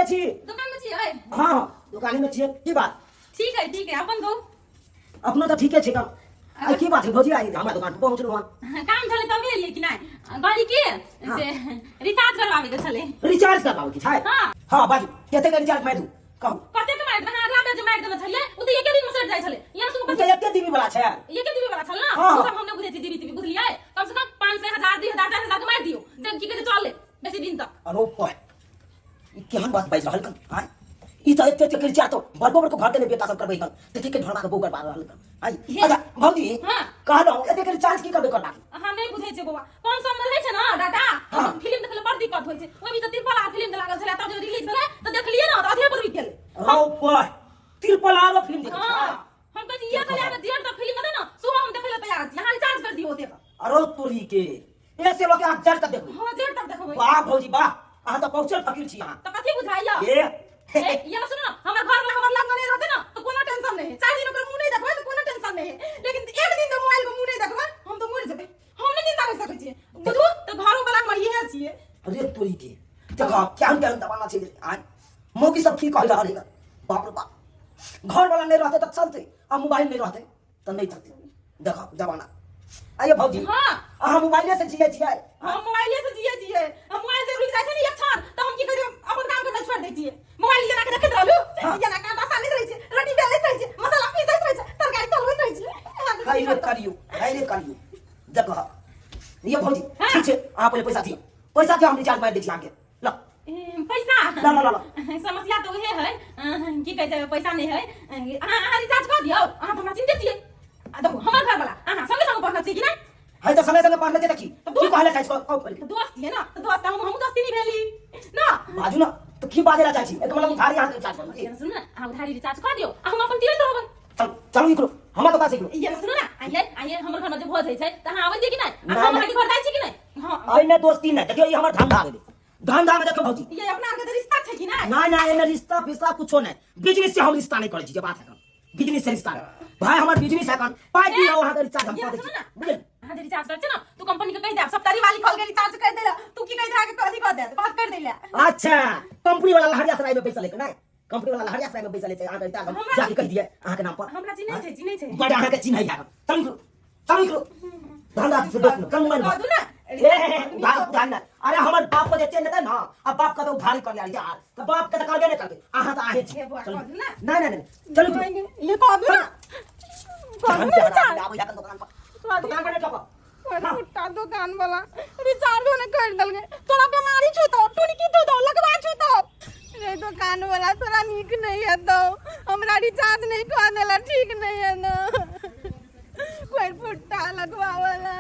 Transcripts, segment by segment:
छी। दुकान में छियै? हाँ, दुकाने में छियै। की बात? ठीक है, ठीक है, अपन कहू। अपनो तऽ ठीके छै। कम आइ की बात है भौजी, आइ हमरा दुकान पर पहुँचलहुँ हन? काम छलै तबे एलियै कि नहि। कहली की से रिचार्ज करवावे के छलै। रिचार्ज करबाबै के छै? हाँ। हाँ, बाजू, कते के रिचार्ज मारि दू, कहू। कते के मारि देबै? अगला बेर जे मारि देने छलियै ओ तऽ एके दिन में सटि जाइ छलै। यहाँ सुनू। ओ तऽ एके जीबी वाला छै। एके जीबी वाला छल ना? हाँ। ओ सब हम नहि बुझै छी जीबी तीबी, बुझलियै? कम से कम 500, 1000, 2000, 4000 के मारि दियौ जे की कहै छै चले बेसी दिन तक। अरे पाय, ई केहन बात बाजि रहल कन आय? ई तऽ एते एते रिचार्ज तऽ बड़को बड़को घर के ने बेटा सब करबै कन, तऽ के ढोरबा के बहू करबा रहल कन आय? हे। अच्छा भौजी, हाँ। कहलहुँ एते के रिचार्ज की करबै करबा के? अहाँ नहि बुझै छियै बौआ, कम सम मे रहै छै ने डाटा। हाँ। फिल्म देखै लए बड़ दिक्कत होइ छै। ओहि बीच तिरपल आर फिल्म लागल छलै, तब जे रिलीज भेलै तऽ देखलियै ने तऽ अधे पर रुकि गेलै। रौ पाय, तिरपल आरो फिल्म देखै हाँ। छै? हम कहै छी इएह छलै, अगर जेठ तक फिल्म एतै ने सुबह हम देखै लए तैयार छी। अहाँ रिचार्ज कर दियौ ओतेक। अरे तोरी के, ऐसे लोग अहाँ जड़ तक देखबै? हाँ, जेठ तक देखबै। वाह भौजी वाह, अहाँ तऽ पहुँचल फकीर छी अहाँ। तऽ कथी बुझाइया? ए। ए, ये सुनो ना, हमर घर वाला हमर लग में नहीं रहते ना तो कोनो टेंशन नहीं है। 4 दिन ओकर मुंह नहीं देखबै तो कोनो टेंशन नहीं है, लेकिन एक दिन तो मोबाइल के मुंह नहीं देखबै हम तो मर जेबै। हम नहीं जिंदा रह सकै छियै, बुझू तऽ घरो वाला हमर इहे छियै। अरे तोरी के, देखो केहन केहन जमाना छै। आय मौकी सब की कहि रहल है? बाप रे बाप, घर वाला नहीं रहते तऽ चलते आ मोबाइल नहीं रहते तऽ नहीं चलते। देखो जमाना। आइए भौजी। हाँ। अहाँ मोबाइले से जिए छियै? हम मोबाइले से जिए छियै। हम मोबाइल से रुकि जाइ छै ने एक क्षण तऽ हम की करियै, अपन काम करना छोड़ि दै छियै। मोबाइल एना के देखैत रहलू, एना के आटा सानैत रहै छियै, रोटी बेलैत रहै छियै, मसाला पीसैत रहै छियै, तरकारी तलबैत रहै छियै। हाय रे करियो, हाय रे करियो। देखो ये भौजी। हाँ। ठीक छै, अहाँ पहिले पैसा दियौ, पैसा दियौ, हम रिचार्ज मारि दै छी अहाँके। ल। ए, पैसा? ल ल ल ल। समस्या तऽ उहे है, की कहै छै, पैसा नहि है। अहाँ अहाँ रिचार्ज कऽ दियौ। अहाँ तऽ हमरा चिन्हते छियै। आ देखू, हमर घर वाला अहाँ संगे संगे पढ़ने छियै कि नहि? है तऽ समय समय पढ़ने छै तऽ की की कहले चाहै छी, कहू पहिले। तऽ दोस्त छियै ने, तऽ दोस्त हम हमहूँ दोस्ती नहि भेली ना? बाजू ना तऽ की बाजै ला चाहै छी? एकर मतलब उधारी अहाँके रिचार्ज करू की? ये सुनू ने, अहाँ उधारी रिचार्ज कऽ दियौ आ हम अपन दियैत रहबै। चलू चलू, निकलू हमरा दोकान से, निकलू। ये सुनू ने, आइए आइए, हमर घरमे जे भोज होइ छै तऽ अहाँ आबै छियै कि नहि? आ नहि, हम नहि। अहाँके घर जाइ छी कि नहि? हँ। एहिमे दोस्ती नहि। देखियौ, ई हमर धंधा भेलै। धंधा में देखो भौजी। ये अपना आरके तऽ रिश्ता छै कि नहि? नहीं नहीं, एहिमे रिश्ता पिस्ता कुछो नहीं। बिजनेस से हम रिश्ता नहीं करै छी, जे बात है। बिजनेस से रिश्ता नहीं भाई, हमर बिजनेस है। कन पाई दियो, अहाँके रिचार्ज हम ये कऽ दै सुनू छी। ने। बुझलियै? अहाँ जे रिचार्ज करै छै ने तू कंपनी के कहि देब सप्तारी वाली कॉल के रिचार्ज कर देला। तू की कहि दे के कथी कह दे बात कर देला। अच्छा, कंपनी वाला लहरिया सराय में पैसा लेके नहीं, कंपनी वाला लहरिया सराय में पैसा ले छै। अहाँके रिचार्ज हम जाके कहि दियै अहाँके नाम पर। हमरा चिन्है छै, चिन्है छै। बड़ अहाँके चिन्है है। चलू निकलू, चलू निकलू। धंधा से दोस्त में कम मन कह दू ना। ए उधार उधार ना। अरे हमर बाप को जे चेन देतै ना, आ बाप के तो उधारी कर यार, यार तो बाप के तो करबे नहीं करबे। अहाँ तो आहे छी। ए बुआ, चलू। कह दू ना। नहीं नहीं नहीं, चलू निकलू। ये कह दू ना, कह दू ना रिचार्ज। आबै जाकर दुकान पर, दुकान पर नहीं ठोको। कुत्ता दुकान वाला रिचार्ज होने कर दलगे। तोरा बीमारी छूतो, टुनकी छूतो, लगवा छूतो रे। दुकान वाला तोरा नीक नहीं हेतौ। हमरा रिचार्ज नहीं कऽ देला, ठीक नहीं है ना कोई फुट्टा लगवा वाला।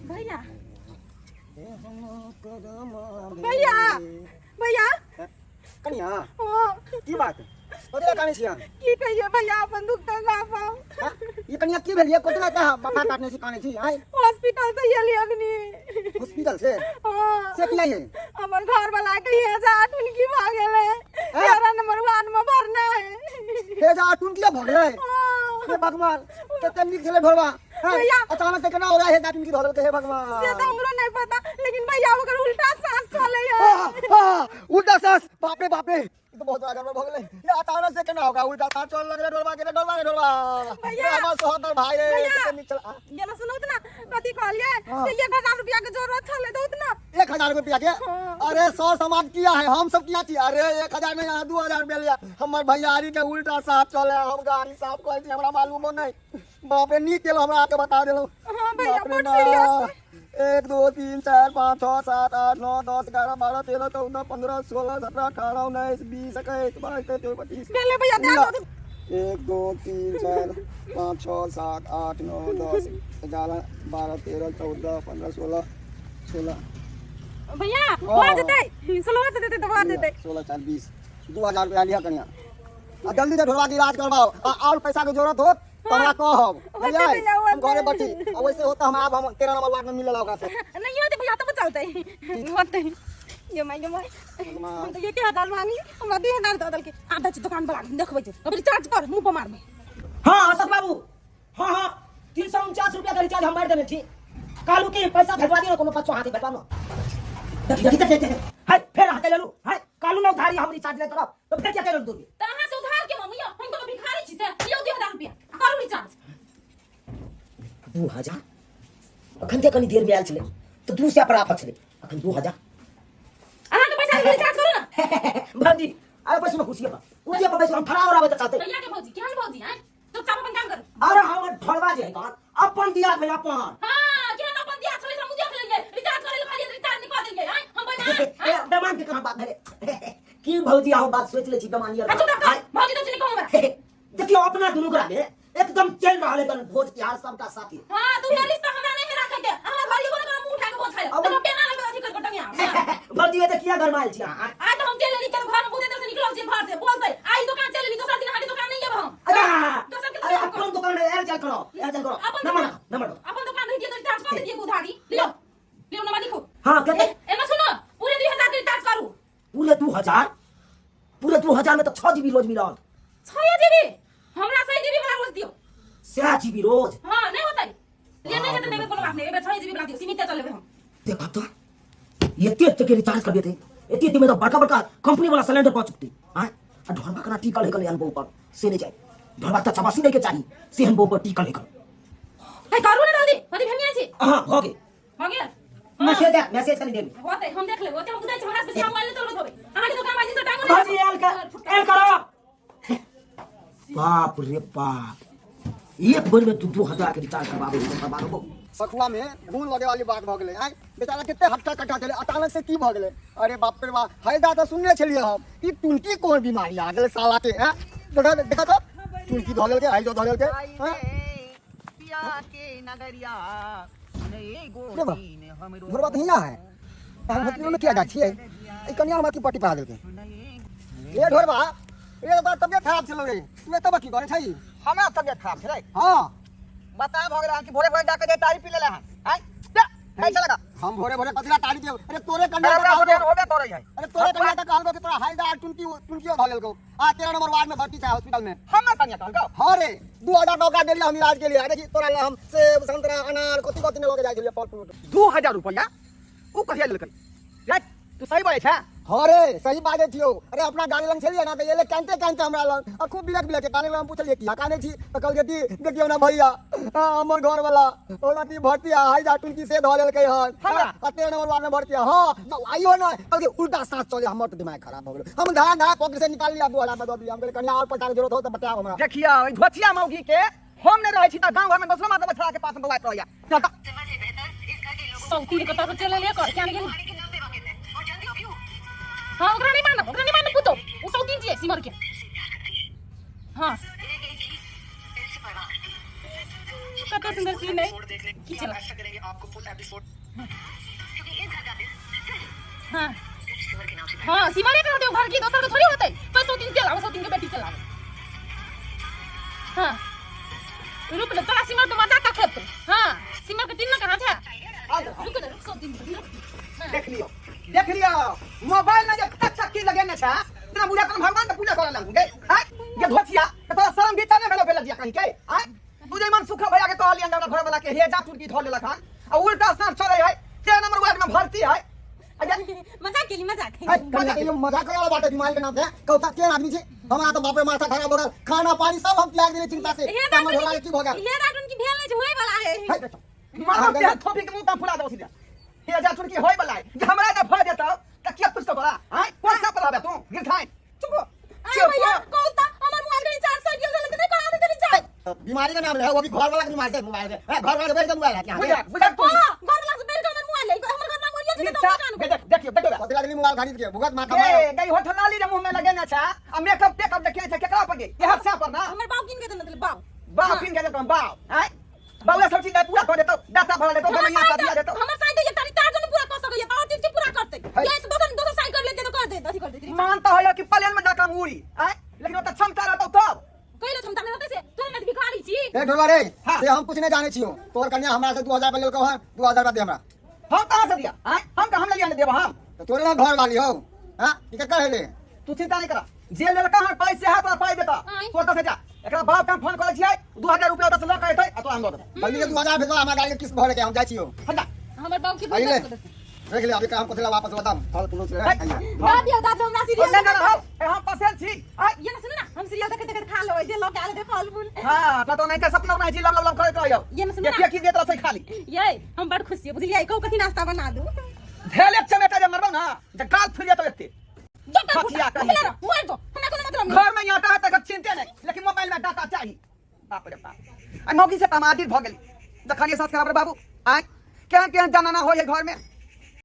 भैया, भैया, भैया। कनिया। हाँ। की बात, कथी कानै छी अहाँ? की कहिए भैया, अपन दुख तऽ गाबो। हाँ? ये कनिया, की भेल ये? कथी लए माथा काटने छी, कानै छी आय? हॉस्पिटल से एलियै अखनी। हॉस्पिटल से? हाँ। से की ये? हमर घर वाला के हे जा टुनकी भऽ गेलै, 13 नंबर वार्ड में भरना है। हे जा टुनकी भऽ गेलै? हाँ। हे भगवान, कते नीक छलै घरवा, हैं? भैया। अचानक से केना हो गया हे जा टुनकी भऽ गेलै? हे भगवान। से तऽ हमरो नहीं पता, लेकिन भैया ओकर उल्टा सांस चले है। आह, आह, उल्टा सांस! बाप रे बाप रे, ई तो बहुत बड़ा गड़बड़ भऽ गेलै। ये अचानक से केना होगा उल्टा सांस चल लगलै ढोरबा के? रे ढोरबा, रे ढोरबा। भैया। रे हमर सोहदर भाई रे। भैया। कते नीक छल। आ, जेना सुनू ना, कथी कहलियै? हाँ। से 1000 रुपया के जरूरत छलै, दौत ना। 1000 रुपया के? हाँ। अरे सौ समाज किया है, हम सब किया छी? अरे 1000 नहीं, यहाँ 2000 रुपया लिया। हमर भैयारी के उल्टा साफ चले, हम गाड़ी साफ करै छी, हमरा मालूमो नहीं। बाप रे, नीक केलहुँ हमरा आके बता देलहुँ। हाँ भैया। बाप रे। बड ना। सीरियस। 1, 2, 3, 4, 5, 6, 7, 8, 9, 10, 11, 12, 13, 14, 15, 16, 17, 18, 19, 20, 21, 22, 23, 24, 25। भेलै भैया, दए ला। दो। 1, 2, 3, 4, 5, 6, 7, 8, 9, 10, 11, 12, 13, 14, 15, 16, 16। भैया, भऽ जेतै, 16 से देतै तऽ भऽ जेतै। 16, 4, 20, 2000 रुपया लिअ कनिया, आ जल्दी से ढोलवा के इलाज करवाओ। आ और पैसा के जरूरत हो तो हमरा कहब। होतै। बुझलियै? भैया, हम घरे होतै। पर छी, आ वैसे हो तो हम आब, हम 13 नंबर वार्ड में मिलल ओकरा से। नहीं होतै भैया तब चलतै, होतै। ये माय, ये माय, हम तऽ 1000 मांगली, हमरा 2000 दऽ देलकै। आधा छै दुकान वाला, देखबै छै कभी रिचार्ज कर मुंह पर मारबै। हाँ अशोक बाबू, हाँ हाँ, 349 रुपया का रिचार्ज हम मारि देने छी। कहलू कि पैसा भेजवा दियौ, कोनो पच्चो हाथी भेजवा दो। देखी देखी देखी देखी, है फेर अहाँ चलि एलू। रिचार्ज नहि करब तऽ फेर किया केलहुँ दूर? तऽ अहाँ से उधार के मांगू यौ? हम कोनो भिखारी छी से? लियौ 2000 रुपया आ करू रिचार्ज। 2000 अखन ते कनी देर में आयल छलै तऽ 200 पर आफत छलै, अखन 2000। अहाँ के पैसा रिचार्ज करू ना। भाजी, अरे बैसू ना कुर्सी पर, कुर्सी पर बैसू, हम खड़ा हो रहा चलते। भैया के भौजी केहन भौजी हैं? चुपचाप अपन काम करू। अरे हमर ढोलवा जे है कहाँ अपन दिया भेल अपन। हां, केहन अपन दिया छलै से हम देख लेलियै। रिचार्ज करे ले खाली रिचार्ज निकाल देलियै। हैं हम बना ए, बेमान के कहाँ बात भेलै की भौजी? अहाँ बात सोच लै छी बेमान यार। अच्छा चुप, भौजी तो चिन्ह कहू हमरा। देखियौ, अपना दुनू गोरा में एकदम चलि रहल है तन भोज तिहार सबटा साथी। हां, तू हे रिश्ता हमरा नहीं राखे के। हमरा घर एगो ने मुंह उठा के भोज खाइ त पेना लगे अथी कर टंगिया। भौजी, ये किया घर में आयल छी अहाँ? आ तो हम चलि लेली चल घर में बहुते देर से निकलल छी घर से बोलते आई दुकान चलि लेली, दोसर दिन अहाँ के दुकान नहीं आब हम। अरे दोसर के अरे दुकान अपन दुकान में आयल जाल करो, आयल जाल करो। अपन नंबर दुकान- नंबर दो। अपन दुकान रही तो रिचार्ज कर दिए उधारी। लियो लियो, नंबर लिखो। हाँ, कते? एमे सुनो, पूरे 2000 के रिचार्ज करू। पूरे 2000? पूरे 2000 में तो 6 जीबी रोज मिलत। 6 जीबी? हमरा 6 जीबी वाला रोज दियो। 6 जीबी रोज? हां, नहीं होतै ले, नहीं हेतै कोनो बात नहीं, एबे 6 जीबी वाला दियो, सीमित चलेबै हम। देखब तो एते एते के रिचार्ज कर देते, एते एते में तो बड़का बड़का कंपनी वाला सिलेंडर पहुंच चुकती। हां, आ ढोलबा कना टिकल है कल अनुभव पर से नहीं जाए, ढोलबा त चबासी नहीं के चाही से अनुभव पर टिकल है कल। है करू ने जल्दी, कथी भेनिया छी? हां, भ गेल। भ गेल। मैसेज आ, मैसेज कनी देबी। होतै, हम देख लेबै। ओते हम बुझै छी, हमरा से बेसी मोबाइल नहीं चलबैत होबै। अहाँ के दुकान बाजी से टांगो। भौजी, आयल कर, आयल करो। बाप रे बाप, एक बेर में 2-2 हजार के रिचार्ज करवाबे करवाबो। सखुआ में घून लगे वाली बात भऽ गेलै। आइ बेचारा कते हट्टा कट्टा छलै, अचानक से की भऽ गेलै? अरे बाप रे बाप, हैदा तऽ सुनने छलियै हम, ई टुनकी कोन बीमारी आ गेलै साला के? हैं, देखा देखा तऽ टुनकी धऽ लेलकै, हैजो धऽ लेलकै। हैं रे बा, घरवा तऽ हियाँ है, हम हॉस्पिटल में किया जाइ छियै? ई कनिया हमरा की पट्टी पड़ा देलकै? ए ढोरबा, ए, तोरा तबियत खराब छलौ रे, तू एतऽ की करै छही? हमरा तबियत खराब छलै? हाँ। बता, भऽ गेल अहाँ कि भोरे भोरे जाके जे तारी पी लेले हन? आँय, जा, कैसे लगा? हम भोरे भोरे कथी ला तारी पियब? अरे तोरे कन्या अरे तऽ होबे कहलकौ, होबे करै है। अरे तोरे कन्या तऽ कहलकौ कि तोरा हैजा आ टुनकी टुनकियो धऽ लेलकौ आ 13 नंबर वार्ड में भर्ती छै हॉस्पिटल में। हमर कन्या कहलकौ? हाँ रे, 2000 टका देलियै हम इलाज के लिए। देखी, तोरा ला हम सेब, संतरा, अनार कथी कथी ने लऽ के जाइ छलियै, फल फ्रूट। 2000 रुपया उ कहिया लेलकै रे? तू सही बोलै छै? हाँ रे, सही बाजै छियौ। अरे अपना गाड़ी लग छलियै ना तऽ एलै कानिते कानिते हमरा लग आ खूब बिलख बिलख के काने। हम पुछलियै किया कानै छी, तऽ कहलकै कि देखियौ ना भैया, हाँ, हमर घर वाला ओना की भर्ती आ हाई टुनकी से धऽ लेलकै हन। हमरा? आ 13 नंबर वार्ड में भर्ती है। हाँ, तऽ आइयो ना कहलकै उल्टा साँस चले। हमर तऽ दिमाग खराब भऽ गेलै। हम धा धा पॉकेट से निकाल लिया, 2000 दऽ दिया। हम कहलियै कनिया और पैसा के जरूरत हो तऽ बतायब हमरा। देखियौ, ई धोथिया मौगी के हम नहि रहै छी तऽ गाँव घर में दोसरो माता बछड़ा के पास में बौआइत रहैया। चल तऽ। सब तीर कतऽ से चलि एलियै कर क्या गेली? हाँ, ओकरा नहीं मानब, ओकरा नहीं मानब पुतो, ओ सब दिन छियै सिमर के। हाँ, कते सुंदर सीन है की चला। हाँ हाँ, सिमरे के होते घर की, दोसर के थोड़ी होते। तो सौ दिन चलाओ, 100 दिन के बेटी चलाओ। हाँ, रुक ले तोरा सिमर तो मजा का खेत। हाँ, सिमर के तीन कहाँ छै? रुक ले, रुक, 100 दिन रुक। हाँ। देख लियो, देख लियो, मोबाइल में जे तक चक्की लगेने छै तेना बुझा कर भगवान के पूजा करऽ लगू गे। आँय ये धोथिया, तऽ तोरा शरम भी नहि भेलो भेल दिया कहीं के? आँय, तू जे मन सुख भैया के कहलियन हमरा घर वाला के हे जा टुटकी धऽ लेलक हन आ उल्टा साँप चलै है, 13 नंबर वार्ड में भर्ती है। मजाक केली, मजाक। है, कनिया के मजाक करे वाला बात है बीमारी के नाम से? कौता के आदमी छै? हमरा तऽ बाप रे माथा खराब हो गेल, खाना पानी सब हम त्याग देलियै चिंता से। हे। हमर ढोला के की भऽ गेल? हे राटन की भेल नहि छै, होय वाला है। है बेटा, मारब ते थोपी के मुंह ता फुला दो सीधा। हे जा चुनकी होय वाला है जे हमरा जे भऽ जेतौ तऽ किया पुछतौ तोरा? आँय, कोन सा पर रहबे तू गिरथाइ? चुप। अरे भैया, कहू तऽ हमर मोबाइल के रिचार्ज सटि गेल छलै तऽ नहि करा देतै रिचार्ज? बीमारी के नाम ले, वो भी घर वाला के बीमारी से मोबाइल के घर वाला के बैठ के मोबाइल है यहाँ। बुझा बुझा। हां, घर वाला से बैठ के हमर मोबाइल है, हमर घर में मोबाइल छै तऽ हम दुकान। देख, देखियो देखियो। कथी लागली मोबाइल खरीद के भुगत माथा ए मार। गई होठल लाली रे मुंह में लगेने छै आ मेकअप टेकअप देखिए छै केकरा पर गे? इहे से पर ना। हमर बाप कीन के देने छलै, बाप। बाप कीन के देतौ बाप? आँय, बाबू सब चीज पूरा कर देतौ, डाटा भरा देतौ, हमर दवाइयाँ साइन सब दिया देतौ। हमर साइन तऽ एकटा रिचार्ज नहि पूरा कऽ सकैया तऽ और चीज के पूरा करतै? है। ये से दोसर दोसर साइन कर लेतै तऽ कर दे, अथी कर देतै। मानता है कि प्लेन में जाकर हम उड़ी आँय, लेकिन ओतऽ क्षमता रहतौ तब। कैले क्षमता नहि रहतै से? तोरा नहि भिखारी छी। ए ढोलवा रे। हाँ। से हम कुछ नहीं जाने छियो, तोर कन्या हमरा से 2000 रुपया लेलकौ हन, 2000 रुपया दे हमरा। हम कहाँ से दिया आँय? हम कहाँ, हम लेलियै नहीं देब हम। तो तोरे ना घर वाली हो? हां, ई केकर हेले? तू चिंता नहीं करा, जे लेलका हन पाई से है तोरा पाई देता। आँय। तू ओतऽ से जा, एकरा बाप के हम फोन करै छियै, 2000 रुपया ओतऽ से लऽ के एतै आ तोरा हम दऽ देबै। जल्दी से 2000 भेजवा, हमरा गाड़ी के किस्त भरे के, हम जाइ छियो। हट जा। हमर बाप के आइले। भुगतान कर देतै। देख ले अभी काम कथी वापस बताम फल फूल से ना दियो दादू हमरा सीरियल ना ना हम हम पसेल छी आय ये ना सुनो ना हम सीरियल देखते देखते खा लेबै जे लऽ के आयल हेतै फल फूल हां त तो नहीं त सपना नहीं छी लम लम लम करे कहियो ये ना सुनो ये ना की देत रहै खाली ये हम बड़ खुश छियै बुझलियै कहू कथी नाश्ता बना दू धेल एक चमेटा जे मरबौ ना जे गाल फुल जेतौ एते जो खटिया कहीं ले मर दो हमरा कोनो मतलब नहीं घर में आटा है तक चिंते नहीं लेकिन मोबाइल में डाटा चाहिए बाप रे बाप आ मौगी से तमादिर भ गेली देखलिए सास खराब रे बाबू आय केहन केहन जनाना होय है घर में